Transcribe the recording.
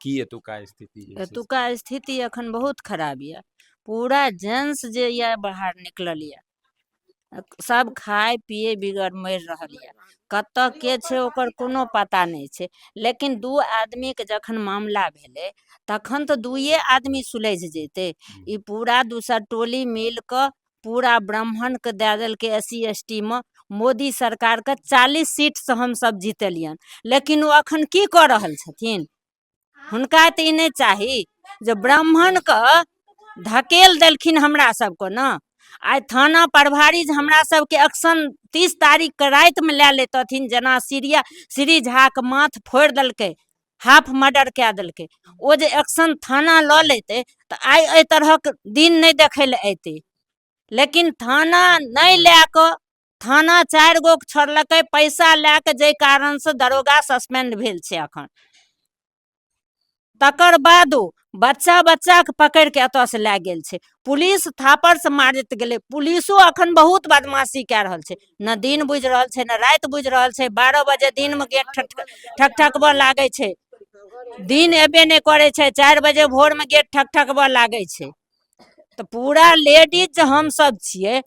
की एतुका स्थिति जे छै से? एतुका स्थिति एखन बहुत खराब यऽ। पूरा जेंट्स जे यऽ बाहर निकलल यऽ, सब खाय पिए बिगर मरि रहल यऽ। कतऽ के छै ओकर कोनो पता नहि छै। लेकिन 2 आदमीके जखन मामला भेलै तखन तऽ 2 आदमी सुलझि जेतै। ई पूरा दोसर टोली मिल कऽ पूरा ब्राह्मणके दए देलकै एस सी एस टी मे। मोदी सरकारके 40 सीटसँ हमसब जीतलियनि, लेकिन ओ अखन की कऽ रहल छथिन? हुनका तऽ ई नहि चाही जे ब्राह्मणके धकेल देलखिन हमरा सबके ने। आइ थाना प्रभारी जे हमरा सबके एक्शन 30 तारीखके रातिमे लए लेतथिन, जेना सीरिया श्री झाके माथ फोड़ि देलकै, हाफ मर्डर कए देलकै, ओ जे एक्शन थाना लऽ लेतै तऽ आइ एहि तरहक दिन नहि देखै लए अयतै। लेकिन थाना नहि लए कऽ थाना 4 गो छोड़लकै पैसा लए कऽ, जाहि कारणसँ दरोगा सस्पेंड भेल छै अखन। तकर बादो बच्चा बच्चाके पकड़ि कऽ एतऽसँ लए गेल छै। पुलिस थापड़सँ मारैत गेलै। पुलिसो अखन बहुत बदमाशी कए रहल छै, ने दिन बुझि रहल छै ने राति बुझि रहल छै। 12 बजे दिनमे गेट ठक ठक ठकबऽ लागै छै, दिन एबे नहि करै छै, 4 बजे भोरमे गेट ठक ठकबऽ लागै छै। तऽ पूरा लेडीज जे हमसब छियै